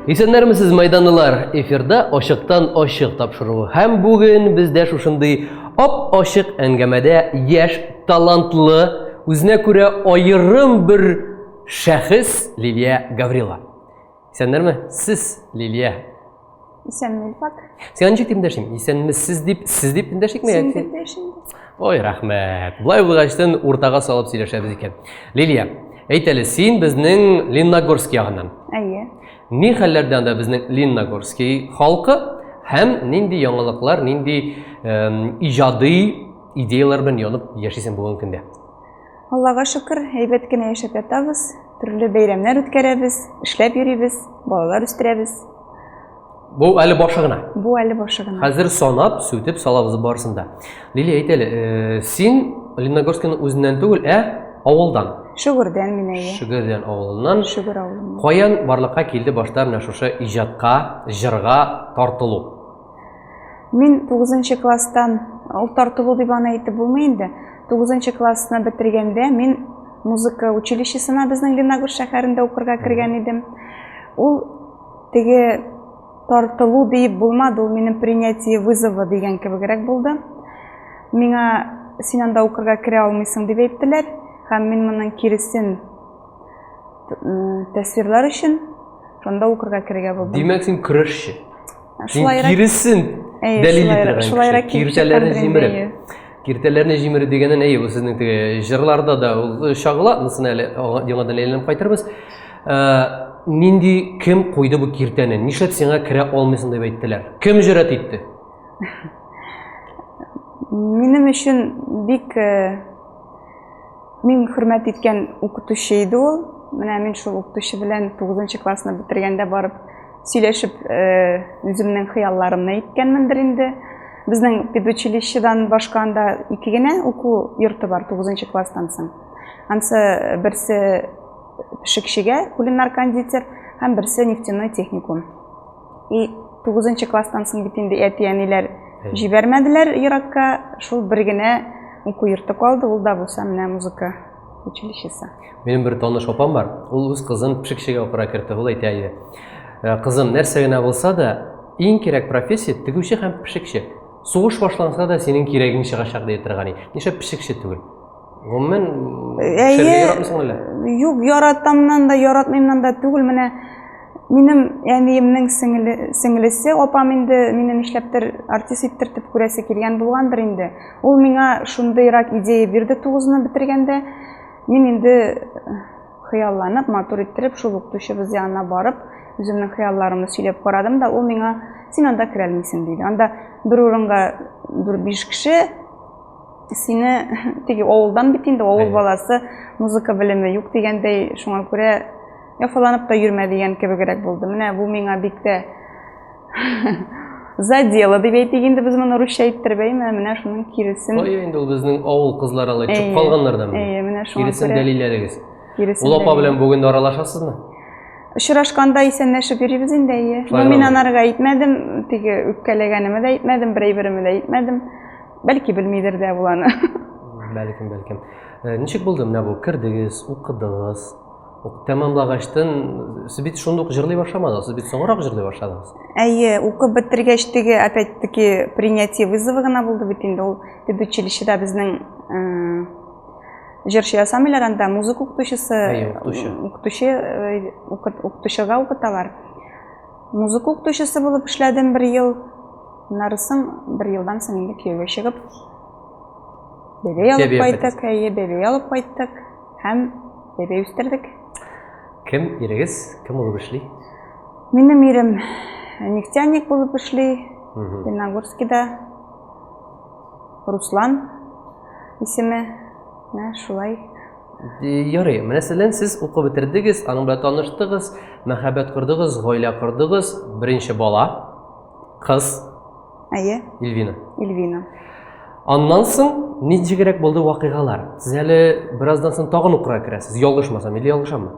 Исәннәрмесез, майданлылар! Эфирда Ачыктан ачык тапшыруы. Һәм бүген бездә шушындый ап-ачык әңгәмәдә яшь, талантлы, үзенә күрә аерым бер шәхес Лилия Гаврилова. Исәннәрме сез, Лилия? Исәнме, Илфак. Сиңа ничек дип эндәшим? Исәнмесез дип, сез дип эндәшикме? Син дип эндәш инде. Ой, рәхмәт. Болай булгачтын уртага салып сөйләшәбез икән. Лилия, әйт әле, син безнең Ленногорск ягыннан. Әйе. Ни хәлләрдә анда безнең Ленногорский халкы һәм нинди яңалыклар, нинди иҗади идеялар белән янып яшисең бүгенге көндә? Аллага шөкер, әйбәт кенә яшәп ятабыз, төрле бәйрәмнәр үткәрәбез, эшләп йөрибез, балалар үстерәбез. Бу әле башы гына. Бу әле башы гына. Хәзер санап, сүтеп салабыз барысын да. Лилия, әйт әле, э, син Ленногорскиның үзеннән түгел, ә авылдан. Шөгердән мин әйе. Шөгердән авылыннан. Шөгер авылыннан. Каян барлыкка килде башта менә шушы иҗатка, җырга тартылу? Мин 9 класстан, ул тартылу дип аны әйтеп булмый инде. 9 классны бетергәндә мин музыка училищесына безнең Ленногорск шәһәрендә укырга кергән идем. Ул теге тартылу диеп булмады, ул минем принятие вызова дигән кебегрәк булды. Миңа син анда укырга керә алмыйсың дип әйттеләр, һәм мин моның киресен тәсвирлар өчен шунда укырга керергә булдым. Димәк, син көрәшче. Син киресен дәлил итергән кеше. Киртәләрне җимереп. Киртәләрне җимерү дигәннән, әйе, бу сезнең теге җырларда да ул чагыла, монысын әле яңадан әйләнеп кайтырбыз. Э, нинди кем куйды бу киртәне? Нишләп сиңа керә алмыйсың дип әйттеләр? Кем җөрьәт итте? Минем өчен бик э, мин хөрмәт иткән укытучы иде ул. Менә мин шул укытучы белән 9 классны бетергәндә барып сөйләшеп э, үземнең хыялларымны әйткәнмендер инде. Безнең педучилищедан башка анда ике генә уку йорты бар 9 класстан соң. Ансы берсе пешекчегә кулинар кондитер һәм берсе нефтяной техникум. И 9 класстан соң бит инде әти-әниләр җибәрмәделәр еракка, шул бер генә уку йорты калды, ул да булса менә музыка училищесы. Минем бер таныш апам бар, ул үз кызын пешекчегә укырга кертте, ул әйтә иде. «Э, кызым, нәрсә генә булса да, иң кирәк профессия тегүче һәм пешекче. Сугыш башланса да синең кирәгең чыгачак ди торган. Нишләп пешекче түгел? Гомумән, пешерергә яратмыйсың әллә? Юк, яратамнан да, яратмыймнан да түгел. Менә минем әниемнең сеңле, сеңлесе, апам инде мине нишләптер артист иттертеп күрәсе килгән булгандыр инде. Ул миңа шундыйрак идея бирде тугызны бетергәндә. Мин инде э, хыялланып, матур иттереп, шул укытучыбыз янына барып, үземнең хыялларымны сөйләп карадым да, ул миңа, син анда керә алмыйсың, диде. Анда бер урынга дүрт-биш кеше, сине теге авылдан бит инде, авыл баласы, музыка белеме юк дигәндәй, шуңа күрә яфаланып та йөрмә дигән кебегрәк булды. Менә бу миңа бик тә задело дип әйтик инде без моны русча әйттереп, әйме, менә шуның киресен. Кая инде ул безнең авыл кызлары алай төшеп калганнар да. Әйе, менә шуңа Киресен дәлилләдегез. Ул апа белән бүген дә аралашасызмы? Очрашканда исәнләшеп йөрибез инде, әйе. Но мин анарга әйтмәдем, теге үпкәләгәнемә дә әйтмәдем, бер әйберемә дә әйтмәдем. Бәлки белмидер дә ул аны. Бәлкем, бәлкем. Э, ничек булды менә бу? Кердегез, укыдыгыз. Тәмамлагачтын сез бит шундук җырлый башламадыгыз, сез бит соңрак җырлый башладыгыз. Әйе, укып бетергәч теге опять-таки принятие вызова гына булды бит инде ул педучилищеда безнең э, җырчы ясамыйлар анда, музыка укытучысы, Әйе, укытучы. Укытучы, э, укытучыга укыталар. Музыка укытучысы булып эшләдем бер ел. Аннары соң, бер елдан соң инде кияүгә чыгып, бәбәй алып кайттык, әйе, бәбәй алып кайттык һәм бәбәй үстердек. Кем ирегез, кем булып эшли? Минем ирем нефтяник булып эшли, Лениногорскида. Руслан исеме, менә шулай. Ярый, мәсәлән, сез укып бетердегез, аның белән таныштыгыз, мәхәббәт кордыгыз, гаилә кордыгыз, беренче бала. Кыз. Әйе. Ильвина. Ильвина. Аннан соң ничегрәк булды вакыйгалар? Сез әле бераздан соң тагын укырга керәсез, ялгышмасам, или ялгышаммы?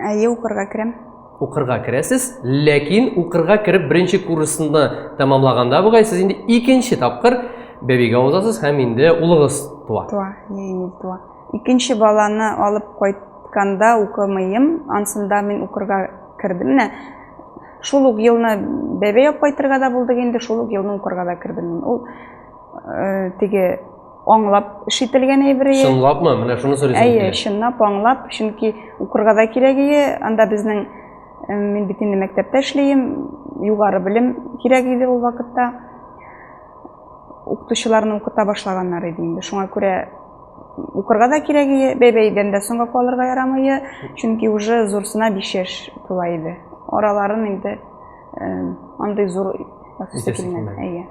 Әйе, укырга керәм. Укырга керәсез, ләкин укырга кереп беренче курсны тәмамлаганда бугай сез инде икенче тапкыр бәбигә узасыз һәм инде улыгыз туа. Туа, Эмиль туа. Икенче баланы алып кайтканда укымыйм, ансында мин укырга кердем. Менә. Шул ук елны бәбәй алып кайтырга да булдык инде, шул ук елны укырга да кердем мин. Ул э, теге аңлап эш ителгән әйбер иде. Чынлапмы? Менә шуны сорыйсым килә. Әйе, чынлап аңлап, чөнки укырга да кирәк иде. Анда безнең э, мин бит инде мәктәптә эшлием, югары белем кирәк иде ул вакытта. Укытучыларны укыта башлаганнар иде инде. Шуңа күрә укырга да кирәк иде, бәбәйдән дә соңга калырга ярамый, чөнки уже зурсына 5 яшь тула иде. Араларын инде э, андый зур килмәде. Әйе.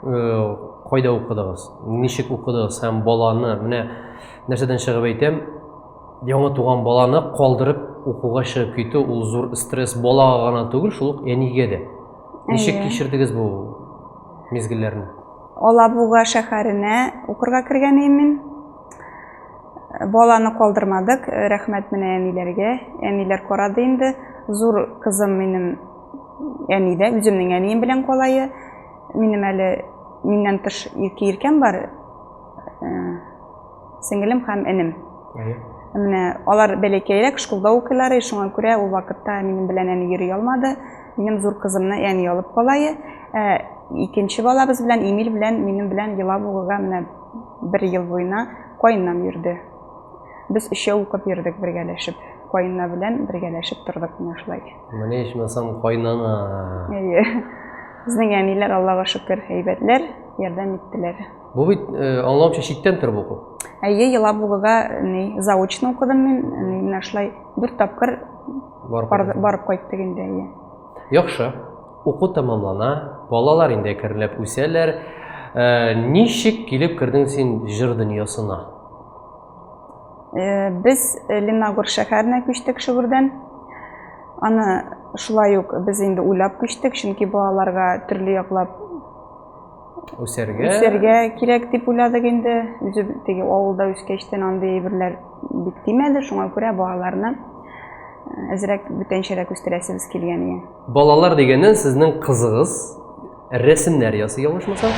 Э, кайда укыдыгыз? Ничек укыдыгыз? Һәм баланы, менә нәрсәдән чыгып әйтәм, яңа туган баланы калдырып укуга чыгып китү ул зур стресс балага гына түгел, шул ук әнигә дә. Ничек кичердегез бу мизгелләрне? Алабуга шәһәренә укырга кергән идем мин. Баланы калдырмадык, рәхмәт менә әниләргә. Әниләр карады инде. Зур кызым минем әнидә, үземнең әнием белән калае. Минем әле миннән тыш ике иркәм бар. Э, сеңелем һәм энем. Менә алар бәләкәйрәк, школда укыйлар, шуңа күрә ул вакытта минем белән әни йөри алмады. Минем зур кызымны әни алып калае. Ә икенче балабыз белән, Эмиль белән, минем белән Елабугага менә бер ел буена каеннам йөрде. Без өчәү укып йөрдек бергәләшеп. Каенна белән бергәләшеп тордык менә шулай. Менә ичмасам кайнана. Әйе. Безнең әниләр, Аллага шөкер, әйбәтләр, ярдәм иттеләр. Бу бит, э, аңлавымча, читтән торып уку. Әйе, Елабугага ни, заочно укыдым мин. Ни, менә шулай дүрт тапкыр барып, барып кайттык инде, әйе. Яхшы. Уку тәмамлана, балалар инде әкренләп үсәләр. Э, ничек килеп кердең син җыр дөньясына? Э, без Ленногор шәһәренә күчтек Шөгердән. Аны шулай ук без инде уйлап күчтек, чөнки балаларга төрле яклап үсәргә үсәргә кирәк дип уйладык инде. Үзе теге авылда үскәчтән андый әйберләр бик тимәде, шуңа күрә балаларны э, әзрәк бүтәнчәрәк үстерәсебез килгән иде. Балалар дигәннән сезнең кызыгыз рәсемнәр ясый, ялгышмасам?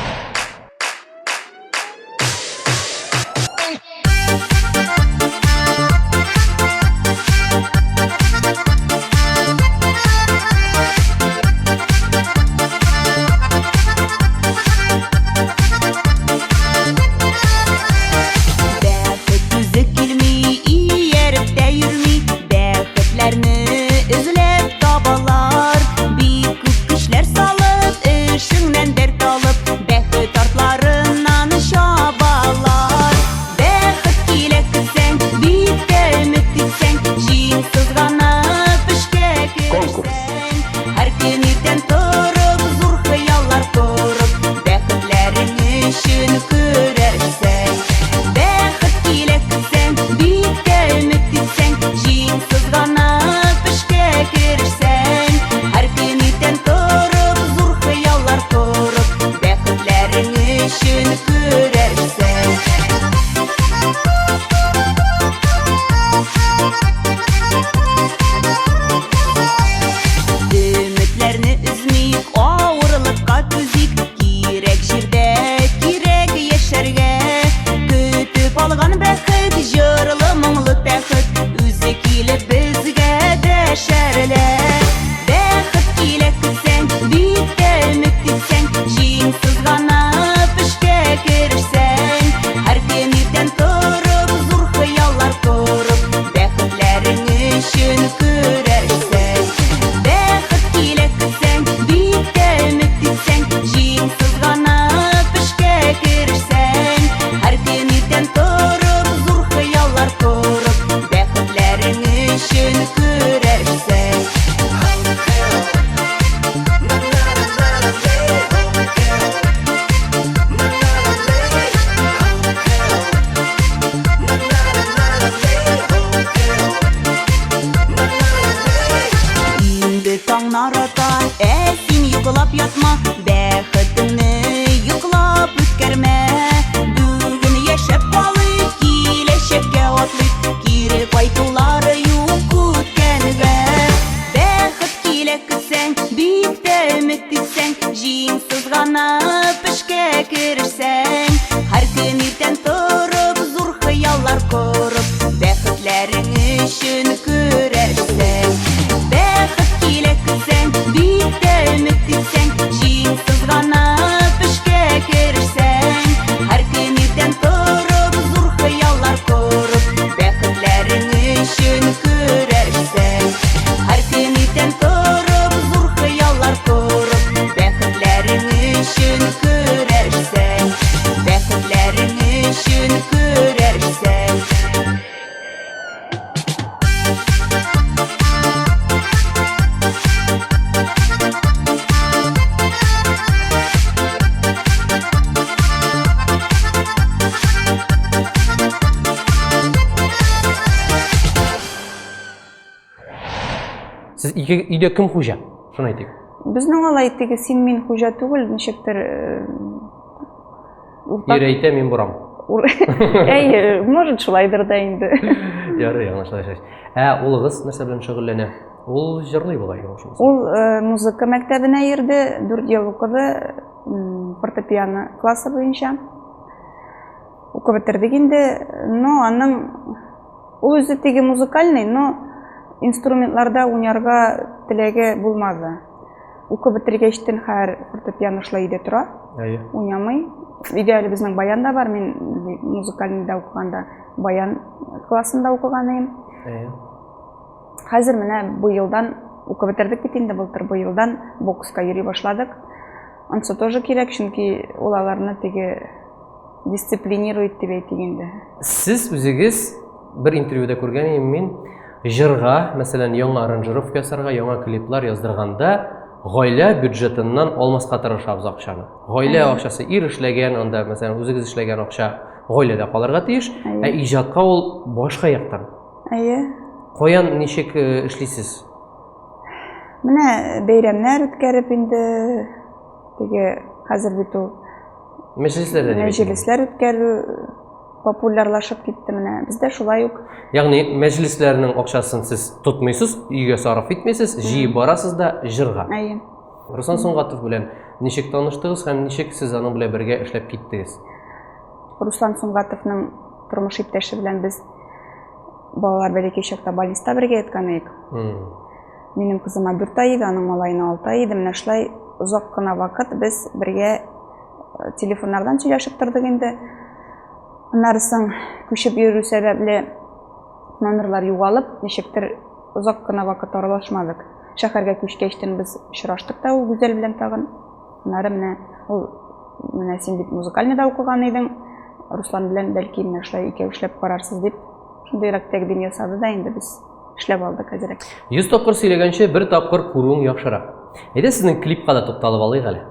Өчен көрәшсәң, бәхет килә көтсәң, бик Сез ике өйдә кем хуҗа? Шуны әйтик. Безнең алай теге син мин хуҗа түгел, ничектер уртак. Ир әйтә, мин борам. Әй, может, шулайдыр да инде. Ярый, аңлашыла. Ә улыгыз нәрсә белән шөгыльләнә? Ул җырлый бугай, ялгышмасам. Ул музыка мәктәбенә йөрде, 4 ел укыды, фортепиано классы буенча. Укып бетердек инде, но аның ул үзе теге музыкальный, но инструментларда уйнарга теләге булмады. Укып бетергәчтен хәер фортепиано шулай өйдә тора. Әйе. Уйнамый. Өйдә әле безнең баян да бар. Мин музыкальныйда укыганда баян классында укыган идем. Әйе. Хәзер менә бу елдан укып бетердек бит инде былтыр бу елдан бокска йөри башладык. Ансы тоже кирәк, чөнки ул аларны теге дисциплинирует дип әйтик инде. Сез үзегез бер интервьюда күргән идем мин, җырга, мәсәлән, яңа аранжировка ясарга, яңа клиплар яздырганда гаилә бюджетыннан алмаска тырышабыз акчаны. Гаилә акчасы ир эшләгән, анда, мәсәлән, үзегез эшләгән акча гаиләдә калырга тиеш, ә иҗатка ул башка яктан. Әйе. Каян ничек э, эшлисез? Менә бәйрәмнәр үткәреп инде теге хәзер бит ул Мәҗлесләр дә дип Мәҗлесләр үткәрү популярлашып китте менә. Бездә шулай ук. Ягъни мәҗлесләрнең акчасын сез тотмыйсыз, өйгә сарыф итмисез, җыеп барасыз да җырга. Әйе. Руслан Сөнгатов белән ничек таныштыгыз һәм ничек сез аның белән бергә эшләп киттегез? Руслан Сөнгатовның тормыш иптәше белән без балалар бәләкәй чакта больниста бергә яткан идек. Минем кызыма 4 ай иде, аның малаена 6 ай иде. Менә шулай озак кына вакыт без бергә э, телефоннардан сөйләшеп тордык инде. Аннары соң күчеп йөрү сәбәпле номерлар югалып, ничектер озак кына вакыт аралашмадык. Шәһәргә күчкәчтен без очраштык та ул Гүзәл белән тагын. Аннары менә ул менә син бит музыкальныйда укыган идең, Руслан белән бәлки менә шулай икәү эшләп карарсыз дип, шундыйрак тәкъдим ясады да инде без эшләп алдык әзрәк. 100 тапкыр сөйләгәнче, бер тапкыр күрүең яхшырак. Әйдә сезнең клипка да тукталып алыйк әле.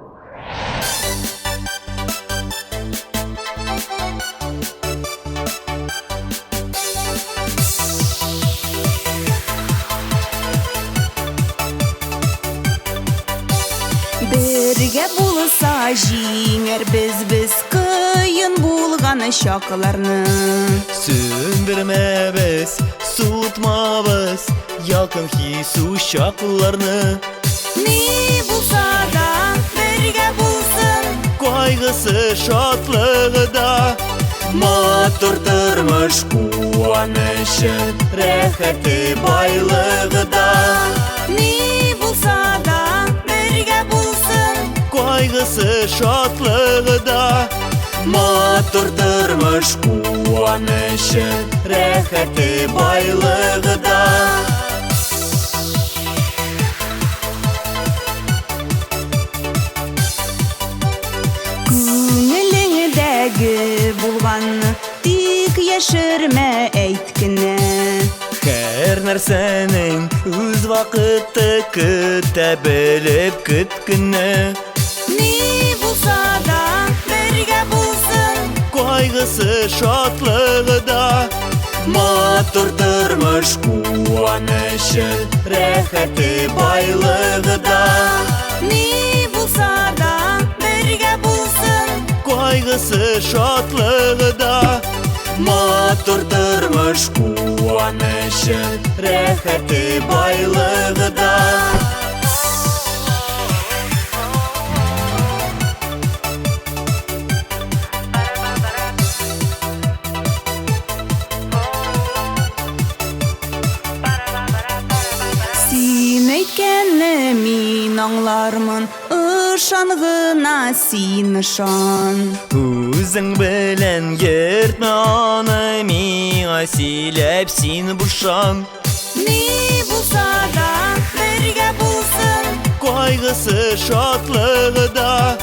Бергә булса җиңәрбез без кыен булган чакларны. Сүндермәбез, суытмабыз ялкын хис учакларны. Ни булса да бергә булсын. Кайгысы, шатлыгы да. Матур тормыш куанычы, рәхәте, байлыгы да. Ни булса да бергә булсын. Кайгысы, шатлыгы да. Матур тормыш куанычы, рәхәте, байлыгы да. Күңелеңдәге булганны тик яшермә, әйт кенә. Һәр нәрсәнең үз вакыты, көтә белеп көт кенә. Ни булса да бергә булсын. Кайгысы, шатлыгы да. Матур тормыш куанычы, рәхәте, байлыгы да. Ни булса да бергә булсын. Кайгысы, шатлыгы да. Матур тормыш куанычы, рәхәте, байлыгы да. Син әйткәнне мин аңлармын, ышан гына син ышан. Үзең белән йөртмә аны, миңа сөйләп син бушан. Ни булса да бергә булсын. Кайгысы, шатлыгы да.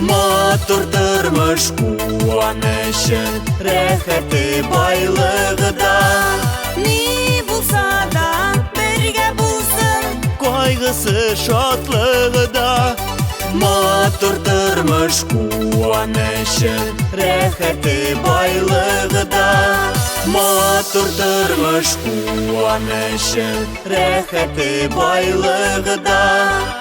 Матур тормыш куанычы, рәхәте, байлыгы да. Ни булса да бергә булсын. Кайгысы, шатлыгы да. Матур тормыш куанычы, рәхәте, байлыгы да. Матур тормыш куанычы, рәхәте байлыгы да.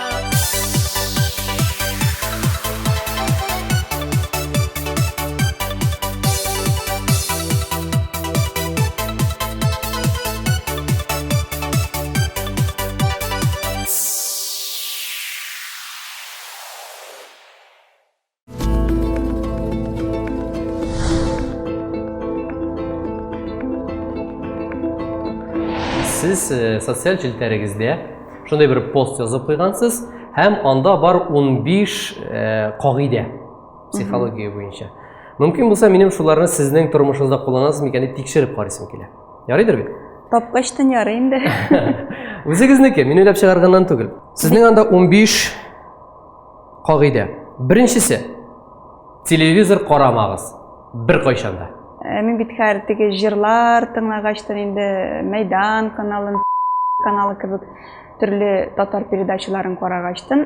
Сез э, социаль челтәрегездә шундый бер пост язып куйгансыз һәм анда бар 15 э, кагыйдә психология буенча. Мөмкин булса, минем шуларны сезнең тормышыгызда кулланасыз микән дип тикшереп карыйсым килә. Ярыйдыр бит? Тапкачтын ярый инде. Үзегезнеке, мин уйлап чыгарганнан түгел. Сезнең анда 15 кагыйдә. Беренчесе. Телевизор карамагыз. Бер кайчан да. Э, мин бит хәзер теге җырлар тыңлагачтан инде Мәйдан каналын, каналы кебек төрле татар передачаларын карагачтын,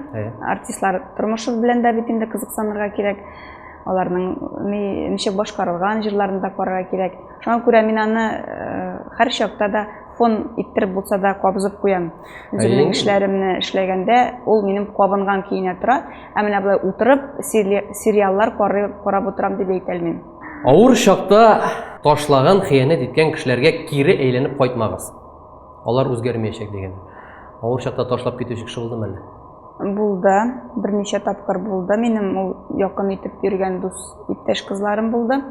артистлар тормышы белән дә бит инде кызыксынырга кирәк. Аларның ничек башкарылган җырларын да карарга кирәк. Шуңа күрә мин аны э, һәр чакта да фон иттереп булса да кабызып куям. Үземнең эшләремне эшләгәндә ул минем кабынган көенә тора. Ә менә болай утырып сериаллар карап утырам дип әйтә алмыйм. Авыр чакта ташлаган, хыянәт иткән кешеләргә кире әйләнеп кайтмагыз. Алар үзгәрмәячәк дигән. Авыр чакта ташлап китүче кеше булдымы әллә? Булды, берничә тапкыр булды. Минем ул якын итеп йөргән дус иптәш кызларым булды.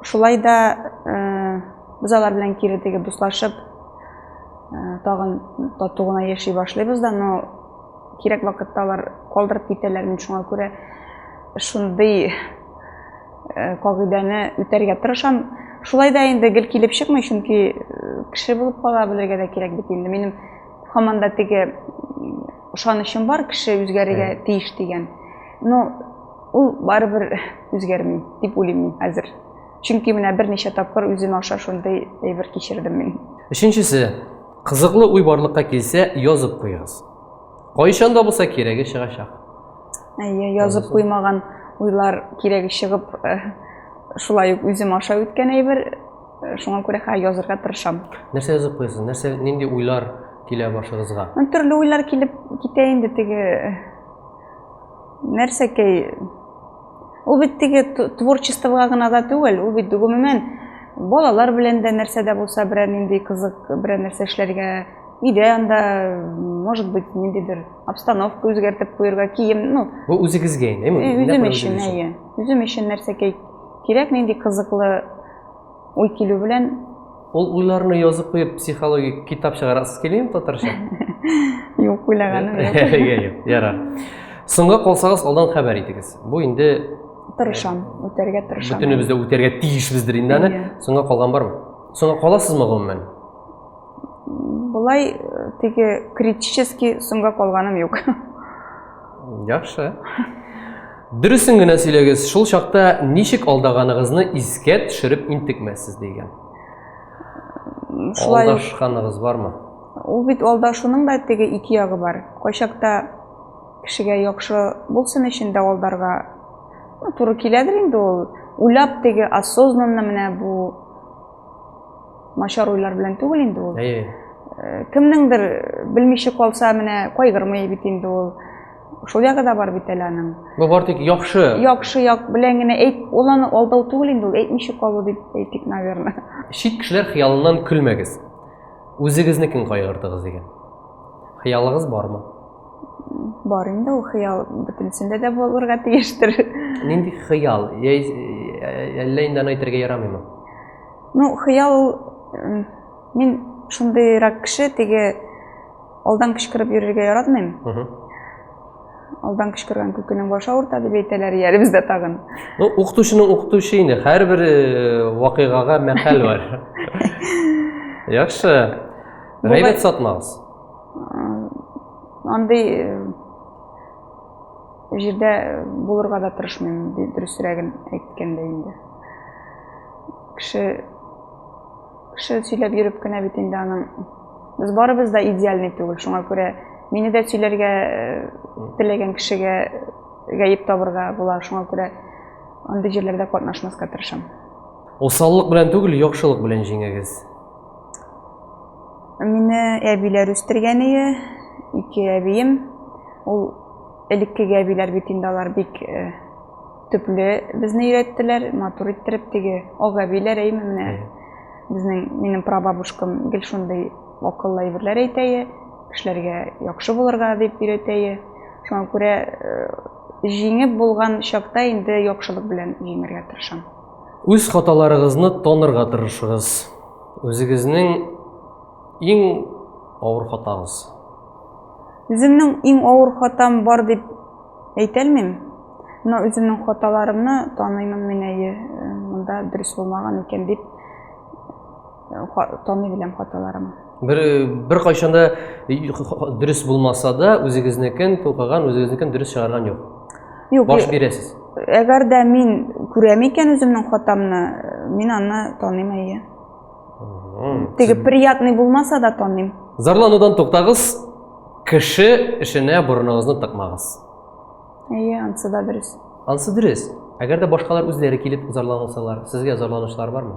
Шулай да э, без алар белән кире теге дуслашып, э, тагын тату гына яши башлыйбыз да, но кирәк вакытта алар калдырып китәләр. Мин шуңа күрә шундый э, кагыйдәне үтәргә тырышам. Шулай да инде гел килеп чыкмый, чөнки кеше булып кала белергә дә кирәк бит инде. Минем һаман да теге ышанычым бар, кеше үзгәрергә тиеш дигән. Но ул барыбер үзгәрми дип уйлыйм мин хәзер. Чөнки менә берничә тапкыр үзем аша шундый әйбер кичердем мин. Өченчесе, кызыклы уй барлыкка килсә, язып куегыз. Кайчан да булса кирәге чыгачак. Әйе, язып куймаган уйлар кирәге чыгып, э, шулай ук үзем аша үткән әйбер, э, шуңа күрә хәзер язырга тырышам. Нәрсә язып куясыз? Нәрсә, нинди уйлар килә башыгызга? Төрле уйлар килеп китә инде теге Нәрсәкәй, ул бит теге творчествога гына да түгел, ул бит гомумән балалар белән дә нәрсә дә булса берәр нинди кызык, берәр нәрсә эшләргә, өйдә анда, может быть, ниндидер обстановка үзгәртеп куерга, кием, ну. Бу үзегезгә инде, әйме? Үзем өчен, әйе. Үзем өчен нәрсәкәй кирәк, нинди кызыклы уй килү белән. Ул уйларны язып куеп, психологик китап чыгарасыз килмиме татарча? Юк, уйлаганым юк. Юк, ярар. Соңга калсагыз, алдан хәбәр итегез. Бу инде тырышам, үтәргә тырышам. Бөтенебез дә үтәргә тиешбездер инде аны. Соңга калган бармы? Соңга каласызмы гомумән? Болай э, теге критически соңга калганым юк. Яхшы. Дөресен генә сөйләгез, шул чакта ничек алдаганыгызны искә төшереп интекмәссез дигән. Шулай Алдашканыгыз бармы? Ул бит алдашуның да теге ике ягы бар. Кайчакта кешегә яхшы булсын өчен дә алдарга ну, туры киләдер инде ул. Уйлап теге осознанно менә бу начар уйлар белән түгел инде ул. Әйе. Э, кемнеңдер белмичә калса, менә кайгырмый бит инде ул. Шул ягы да бар бит әле аның. Бу бар тик яхшы. Яхшы як белән генә әйт, ул аны алдау түгел инде ул, әйтмичә калу дип әйтик, наверное. Чит кешеләр хыялыннан көлмәгез. Үзегезнекен кайгыртыгыз дигән. Хыялыгыз бармы? Бар инде ул хыял, бөтенесендә дә булырга тиештер. Нинди хыял? Әллә инде аны әйтергә ярамыймы? Ну, хыял ул, мин шундыйрак кеше, теге алдан кычкырып йөрергә яратмыйм. Алдан кычкырган күкенең башы авырта дип әйтәләр әле бездә тагын. Ну, укытучының укытучы инде, һәрбер э, вакыйгага мәкаль бар. Яхшы. Гайбәт сатмагыз. Андый э, җирдә булырга да тырышмыйм, дөресрәген әйткәндә инде. Кеше кеше сөйләп йөреп кенә бит инде аның без барыбыз да идеальный түгел, шуңа күрә мине дә сөйләргә э, теләгән кешегә гаеп табырга була, шуңа күрә андый җирләрдә катнашмаска тырышам. Усаллык белән түгел, яхшылык белән җиңегез. Мине әбиләр үстергән ие, ике әбием. Ул элеккеге әбиләр бит инде алар бик э, төпле безне өйрәттеләр, матур иттереп теге ак әбиләр әйме менә. Безнең минем прабабушкам гел шундый акыллы әйберләр әйтә, кешеләргә яхшы булырга дип өйрәтә. Шуңа күрә э, җиңеп булган чакта инде яхшылык белән җиңәргә тырышам. Үз хаталарыгызны танырга тырышыгыз. Үзегезнең иң авыр хатагыз. Үземнең иң авыр хатам бар дип әйтә алмыйм. Но үземнең хаталарымны таныймын мин, әйе, э, монда дөрес булмаган икән дип э, таный беләм хаталарымны. Бер бер кайчан да дөрес булмаса да, үзегезнекен тукыган, үзегезнекен дөрес чыгарган юк. Юк. Баш бирәсез. Әгәр дә мин күрәм икән үземнең хатамны, мин аны таныйм, әйе. Теге приятный булмаса да таныйм. Зарланудан туктагыз, кеше эшенә борыныгызны тыкмагыз. Әйе, ансы да дөрес. Ансы дөрес. Әгәр дә башкалар үзләре килеп зарлансалар, сезгә зарланучылар бармы?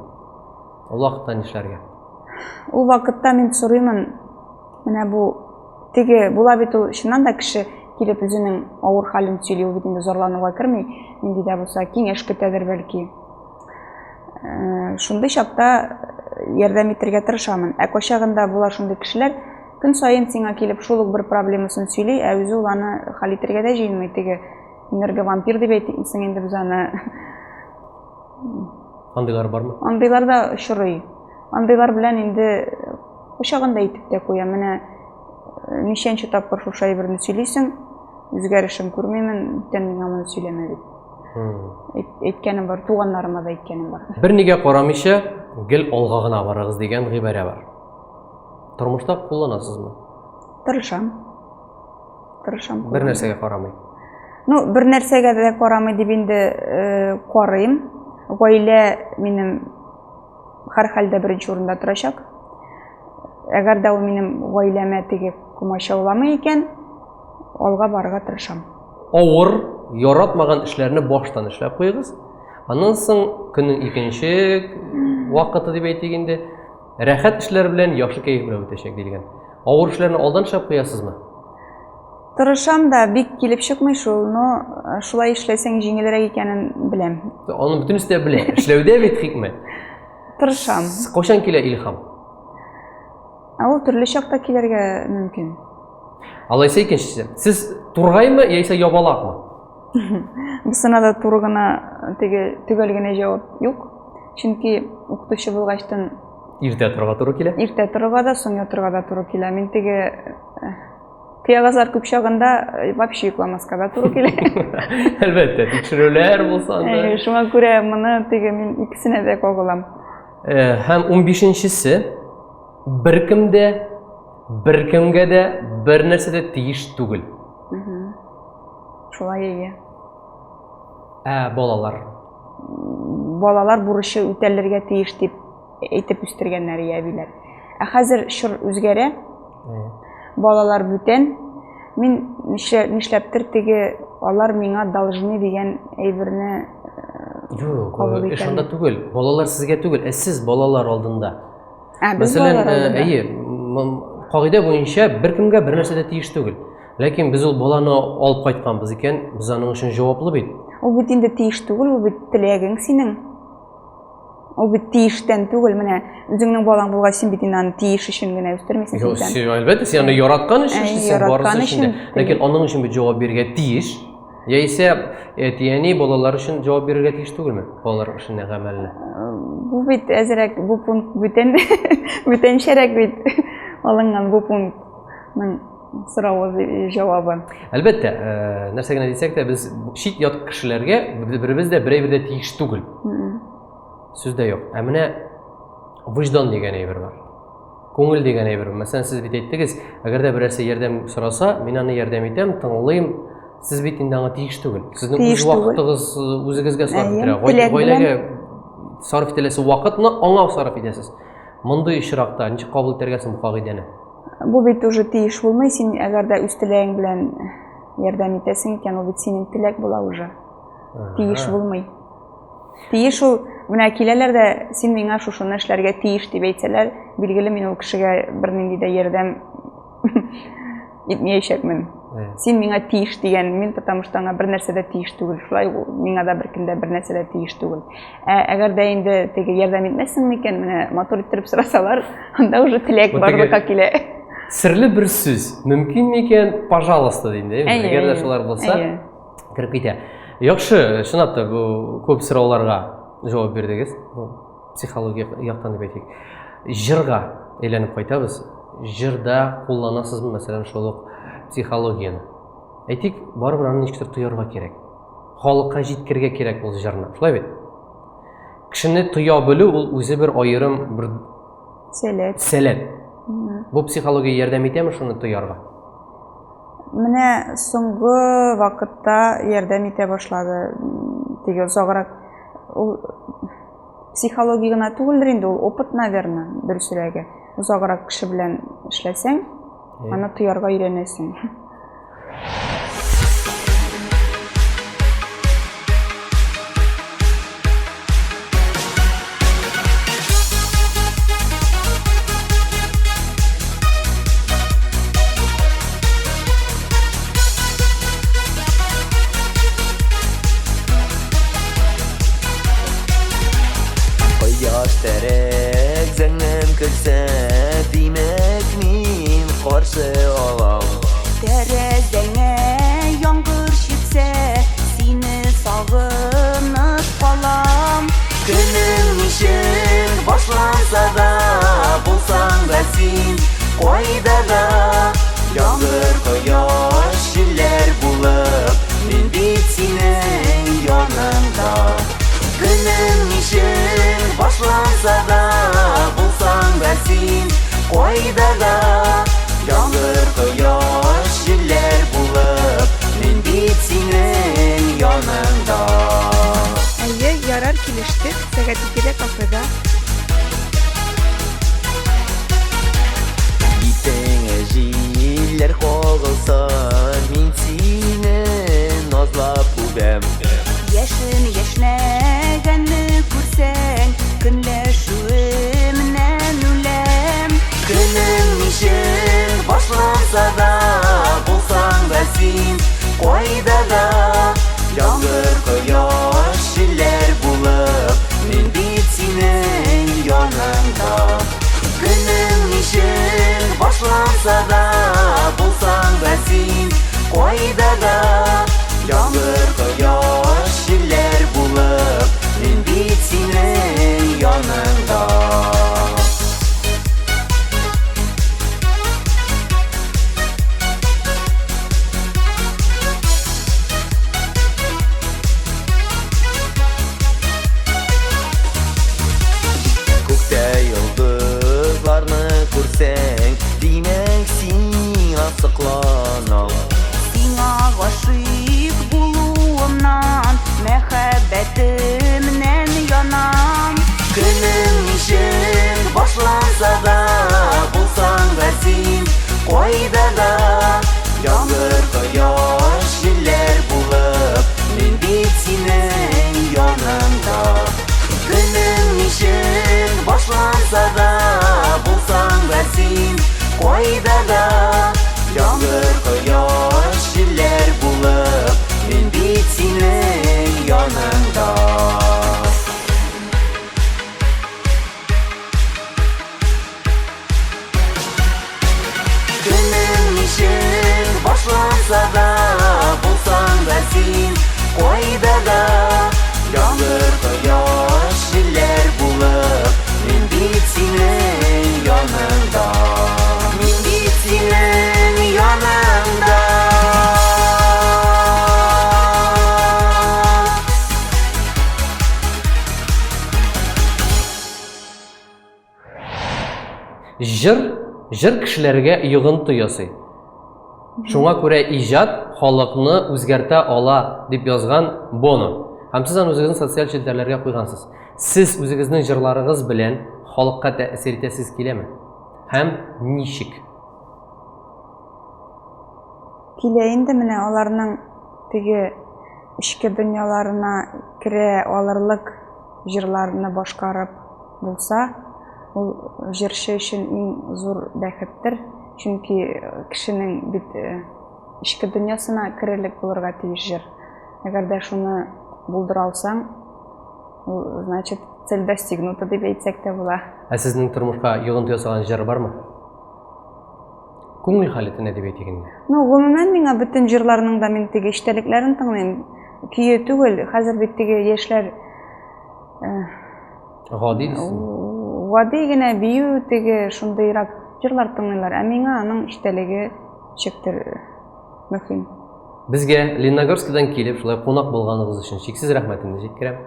Ул вакытта нишләргә? Ул вакытта мин сорыймын, менә бу теге була бит ул чыннан да кеше килеп үзенең авыр хәлен сөйли, ул бит инде зарлануга керми, нинди дә булса киңәш көтәдер бәлки. Э, шундый чакта ярдәм итәргә тырышамын. Ә кайчагында була шундый кешеләр, көн саен сиңа килеп шул ук бер проблемасын сөйли, ә үзе ул аны хәл итәргә дә җыенмый. Теге энерговампир дип әйтик инде без аны. Андыйлар бармы? Андыйлар да очрый. Андыйлар белән инде кочагында әйтеп тә куям. Менә э, ничәнче тапкыр шушы әйберне сөйлисең, үзгәрешен күрмимен, бүтән миңа моны сөйләмә дип. Әйткәнем бар, туганнарыма да әйткәнем бар. Бернигә карамыйча, гел алга гына барыгыз дигән гыйбарә бар. Тормышта кулланасызмы? Тырышам. Тырышам. Бер нәрсәгә карамый. Ну, бер нәрсәгә дә карамый дип инде э, карыйм. Гаилә минем һәрхәлдә беренче урында торачак. Әгәр дә ул минем гаиләмә теге комачауламый икән, алга барырга тырышам. Авыр, яратмаган эшләрне баштан эшләп куегыз. Аннан соң көннең икенче вакыты дип әйтик инде, рәхәт эшләр белән яхшы кәеф белән үтәчәк диелгән. Авыр эшләрне алдан эшләп куясызмы? Тырышам да, бик килеп чыкмый шул, но э, шулай эшләсәң җиңелрәк икәнен беләм. Аны бөтенесе дә белә. Эшләүдә бит хикмәт. Тырышам. Кайчан килә илһам? Ә ул төрле чакта килергә мөмкин. Алайса икенчесе. Сез тургаймы яисә ябалакмы? Бусына да туры гына теге төгәл генә җавап юк. Чөнки укытучы булгачтын иртә торырга туры килә. Иртә торырга да, соң ятырга да туры килә. Мин теге э, Кыягазлар күп чагында э, вообще йокламаска да туры килә. Әлбәттә, тикшерүләр булса анда. Э, шуңа күрә моны теге мин икесенә дә кагылам. Э, һәм 15-нчесе беркем дә, беркемгә дә бер нәрсә дә тиеш түгел. Шулай әйе. Ә балалар? Балалар бурычы үтәлергә тиеш дип әйтеп үстергәннәр иә әбиләр. Ә хәзер чор үзгәрә. Балалар бүтән. Мин нишләптер теге алар миңа должны дигән әйберне э, Юк, э, эш анда түгел. Балалар сезгә түгел, ә сез балалар алдында. Ә, без Мәсәлән, балалар э, алдында. әйе, кагыйдә буенча беркемгә бер нәрсә дә тиеш түгел. Ләкин без ул баланы алып кайтканбыз икән, без аның өчен җаваплы бит. Ул бит инде тиеш түгел, ул бит теләгең синең. Ул бит тиештән түгел, менә үзеңнең балаң булгач, син бит инде аны тиеш өчен генә үстермисең. Юк, син әлбәттә, син аны яраткан өчен эшлисең, барысы өчен дә. Ләкин аның өчен бит җавап бирергә тиеш. Яисә әти-әни балалар өчен җавап бирергә тиеш түгелме? Балалар эшенә, гамәленә. Бу бит әзрәк бу пункт бүтән бүтәнчәрәк бит алынган бу пунктның соравы җавабы. Әлбәттә, э, нәрсә генә дисәк тә, без чит ят кешеләргә беребез дә берәй дә тиеш түгел. Сүз дә юк. Ә менә вөҗдан дигән әйбер бар. Күңел дигән әйбер. Мәсәлән, сез бит әйттегез, әгәр дә берәрсе ярдәм сораса, мин аны ярдәм итәм, тыңлыйм. Сез бит инде аңа тиеш түгел. Сезнең үз вакытыгыз э, үзегезгә сарыф ителә. Гаиләгә сарыф ителәсе вакытны аңа сарыф итәсез. Мондый очракта ничек кабул итәргә соң бу кагыйдәне? Бу бит уже тиеш булмый, син әгәр дә үз теләгең белән ярдәм итәсең икән, ул бит синең теләк була уже. Тиеш булмый. Тиеш ул, Менә киләләр дә, син миңа шушыны эшләргә тиеш дип әйтсәләр, билгеле мин ул кешегә бернинди дә ярдәм итмәячәкмен. Син миңа тиеш дигән, мин потому что аңа бер нәрсә дә тиеш түгел. Шулай ул миңа да беркем дә бер нәрсә дә тиеш түгел. Ә әгәр дә инде теге ярдәм итмәссең микән, менә матур иттереп сорасалар, анда уже теләк барлыкка килә. Серле бер сүз. Мөмкин микән, пожалуйста дим, әгәр дә шулар булса, кереп китә. Яхшы, чынлап та бу күп сорауларга җавап бирдегез. Бу психология яктан дип әйтик. Җырга әйләнеп кайтабыз. Җырда кулланасызмы, мәсәлән, шул ук психологияне? Әйтик, барыбер аны ничектер тоярга кирәк. Халыкка җиткергә кирәк ул җырны. Шулай бит? Кешене тоя белү ул үзе бер аерым бер сәләт. Сәләт. Бу психология ярдәм итәме шуны тоярга? Менә соңгы вакытта ярдәм итә башлады. Теге озаграк ул психология гына түгелдер инде, ул опыт, наверное, дөресрәге. Озаграк кеше белән эшләсәң, аны тоярга өйрәнәсең. Кояш тәрәзәңнән көлсә, димәк мин каршы алам. Тәрәзәңә яңгыр сипсә, сине сагынып калам. Көнең ничек башланса да, булсаң да син кайда да, яңгыр, кояш, җилләр булып, мин бит синең яныңда. Көнең ничек башланса да, булсаң да син кайда да, яңгыр, кояш, җилләр булып, мин бит синең яныңда. Әйе, ярар, килештек, сәгать икедә кафеда. Битеңә җилләр кагылса, мин сине назлап үбәм. Яшен яшьнәгәнне күрсәң, көнләшүемнән үләм. Көнең ничек башланса да, булсаң да син кайда да, яңгыр, кояш, җилләр булып, мин бит синең яныңда. Көнең ничек башланса да, булсаң да син кайда да, яңгыр, кояш, җилләр булып, мин бит синең яныңда. Күктә йолдызларны күрсәң, димәк сиңа сокланам. Сиңа гашыйк булуымнан, мәхәббәтемнән янам. Көнең ничек башланса да, булсаң да син кайда да, яңгыр, кояш, җилләр булып, мин бит синең яныңда. Көнең ничек башланса да, булсаң да син кайда да, яңгыр, кояш, җилләр булып, мин бит синең яныңда. Көнең ничек башланса да, булсаң да син кайда да, яңгыр, кояш, җилләр булып, мин бит синең яныңда. Мин бит синең яныңда. Җыр, җыр кешеләргә йогынты ясый. Шуңа күрә иҗат халыкны үзгәртә ала, дип язган Боно. Һәм сез аны үзегезнең социаль челтәрләргә куйгансыз. Сез үзегезнең җырларыгыз белән халыкка тәэсир итәсез киләме? Һәм ничек? Килә инде менә аларның теге эчке дөньяларына керә алырлык. җырларны башкарып булса, ул җырчы өчен иң зур бәхеттер. Чөнки кешенең бит эчке дөньясына керерлек булырга тиеш җыр. Әгәр дә шуны булдыра алсаң, ул, значит, цель достигнута дип әйтсәк тә була. Ә сезнең тормышка йогынты ясаган җыр бармы? Күңел халәтенә дип әйтик инде. Ну, гомумән миңа бөтен җырларның да мин теге эчтәлекләрен тыңлыйм. Көе түгел, хәзер бит теге яшьләр э, гади дисезме? Гади генә бию теге шундыйрак җырлар тыңлыйлар. Ә миңа аның эчтәлеге ничектер э, мөһим. Безгә Лениногорскидан килеп, шулай кунак булганыгыз өчен чиксез рәхмәтемне җиткерәм.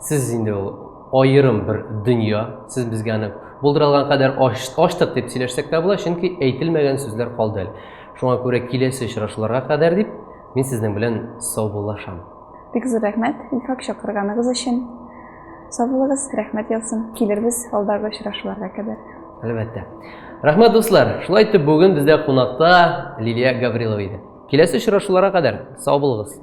Сез инде ул аерым бер дөнья, сез безгә аны булдыра алган кадәр ачтык дип сөйләшсәк тә була, чөнки әйтелмәгән сүзләр калды әле. Шуңа күрә киләсе очрашуларга кадәр дип, мин сезнең белән саубуллашам. Бик зур рәхмәт, Илфак, чакырганыгыз өчен. Сау булыгыз, рәхмәт яусын. Килербез алдагы очрашуларга кадәр. Әлбәттә. Рәхмәт, дуслар. Шулай итеп, бүген бездә кунакта Лилия Гаврилова иде. Киләсе очрашуларга кадәр сау булыгыз.